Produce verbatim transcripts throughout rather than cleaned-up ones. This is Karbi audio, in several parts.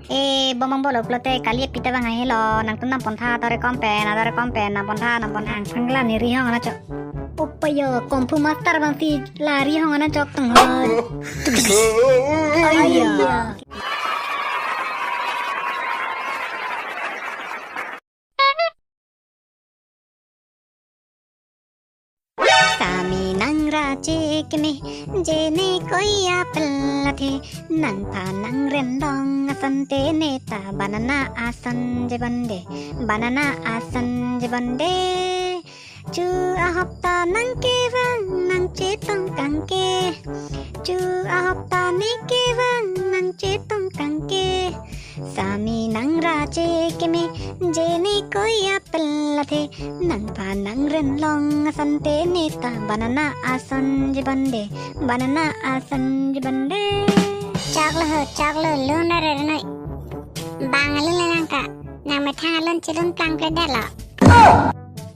E, bom angbong lo pulote kali pita bang helo, nangtum nangpontha, ador kom pen, ador kom pen, nangpontha, nangpontha. Nang pangla ne rihong anachok. Opa yo, Kung Fu Master bang si la rihong anachok tang ho. Aya. Sami nangra che keme, jene koi apple athe, nangphan nangren long asonte neta banana ason je bande, banana ason je bande. Chu ahopta nangkevang nangchetong kangke, chu ahopta ne kevang nangchetong kangke. Sami nangra che keme, jene koi apple athe, nangphan nangren long asonte neta banana ason je bande, banana ason je bande. Choklo ho, choklo, lun ra re noi. Bang alun le nang ta, nang methang alun chelun plangple det lo.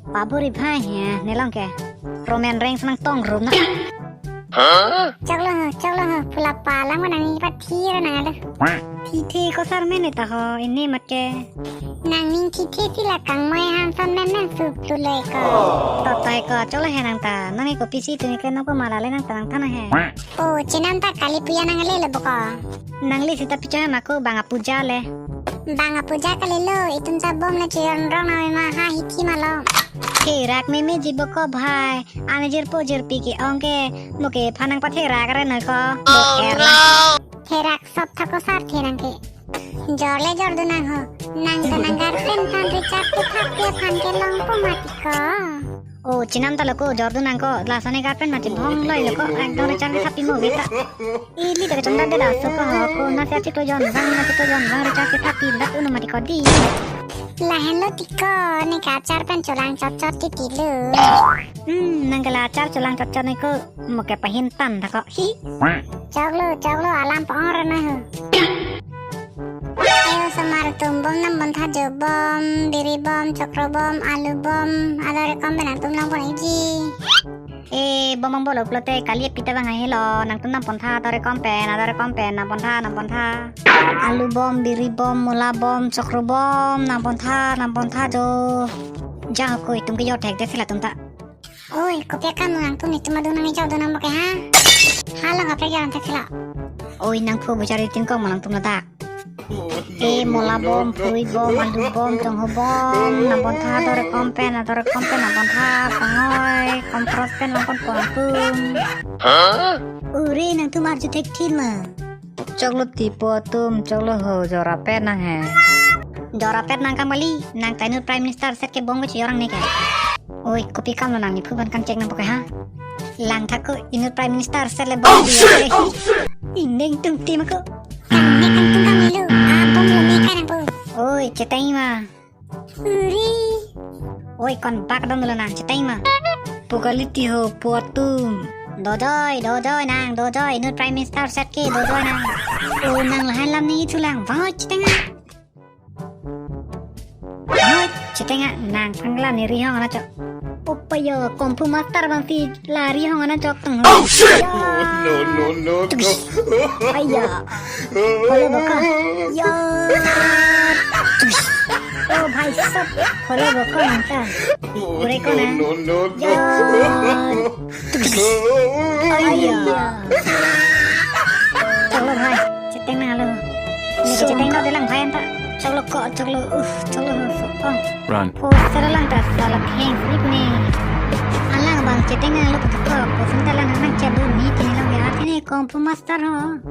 Paburi bhai he, ne long ke. Roman Reigns nangtong rum na. Choklo ho, choklo ho, pula palang ma nangning pathi ra nang alo. Thithe ko sar mene ta ho, ini mat ke. Nangning thithe si la kangmoi hanson menmen sup tu le ko. Totai ko, choklo he nang ta, nang iko pisi tu ni ke nang ko mala le nang ta nangthan he. O, chenam ta kali puja nangle lo boko. Nangle sita picha he mako bang apuja le. Bang apuja kali lo, itum ta bom le cheyon rong na ma ha hithi malo. Therak meme ji boko bhai, ane jirpo jirpi ke-ong ke, mo kephan nangpatherak re noi ko, mo er la. Therak sop thako sar the nang ke. Jor le jor dun nang ho, nang ta nang girlfriend phan recharge kethak pi aphan ke longpo mati ko. O, chenam ta lo ko, jor dun nang ko, laso ne girlfriend mati bhong loi lo ko, ekdom recharge kethak pi mo veta. Ili ta kechongdat det aso ko ho ko, nasi achiklo jon bang, nasi achiklo jon bang, recharge kethak pi lat uno mati ko di. Lahenlo tiko, ne ke achar pen cholang chot chot titi lo. Hmm, nang ke la achar cholang chot chot ne ko, mo kepahin tan thako. Hi. Choklo, choklo, alam pa-ong ra noi ho. Ayo osomar atum, bom nangpontha, jo bom, biri bom, chokro bom, alu bom, ador kom pen nangtum longpon ikji. E, bom angbong lo pulote kali pita bang helo, nangtum nangpontha, ador kom pen, ador kom pen, nangpontha, nangpontha. Alu bom, biri bom, mula bom, chokro bom, nangpontha, nangpontha jo. Ja ho ko, itum ke yo thek det si latum ta. Oi, kopi akam nangtum itum adung nang ijok dun nang bok ke ha? Halong kaprek jalan thek sila. Oi, nang phu buchari tin kong ma nangtum ladak. E, mula bom, phui bom, alu bom, chongho bom, nangpontha, ador kom pen, ador kom pen, nangpontha, pangoi, kompros pen, longpon pon atum. Ure, nangtum arju thekthe ma. Choklo tipo atum, choklo ho, jor apet nang he. Jor apet nang kam kali, nang ta inut Prime Minister set ke bom ko chiyor nang ne ke. Oi, kopi akam lo nang nephu ban kam chek nang bok ke ha? Lang thak ko, inut Prime Minister set le bom. Oh, shit! Indeng tum tim ko. Kang ne kang tum kang milu, a bom lo ne ka nangpo. Oi, cheteng ma. Uri. Oi, kon bak dam lo nang, cheteng ma. Pu kali ti ho, pu atum. Dojoi, dojoi nang, dojoi, inut Prime Minister set ke, dojoi nang. O nang lahan lam ni itu lang, vang oi cheteng a. Vang oi cheteng a, nang pangla ne rihong anachok. Opa yo, Kung Fu Master bang si la rihong anachok tang ho. Oh, shit! Ya. No, no, no, no. Aya. Holo boko. Ya. Oh, bhai sab. Holo boko nang ta. Ure ko na. No, no, no, no. Ya. Aya. Choklo bhai, cheteng nang lo. Neke cheteng nang lo de lang bhai anta. Choklo ko, choklo, uh, choklo ho, so, oh. Run. Poster lang ta sala pheng sip ne. Alang bang cheteng nang lo ko, poster ta lang nang chabun ni tini lang ya, tini Kung Fu Master ho.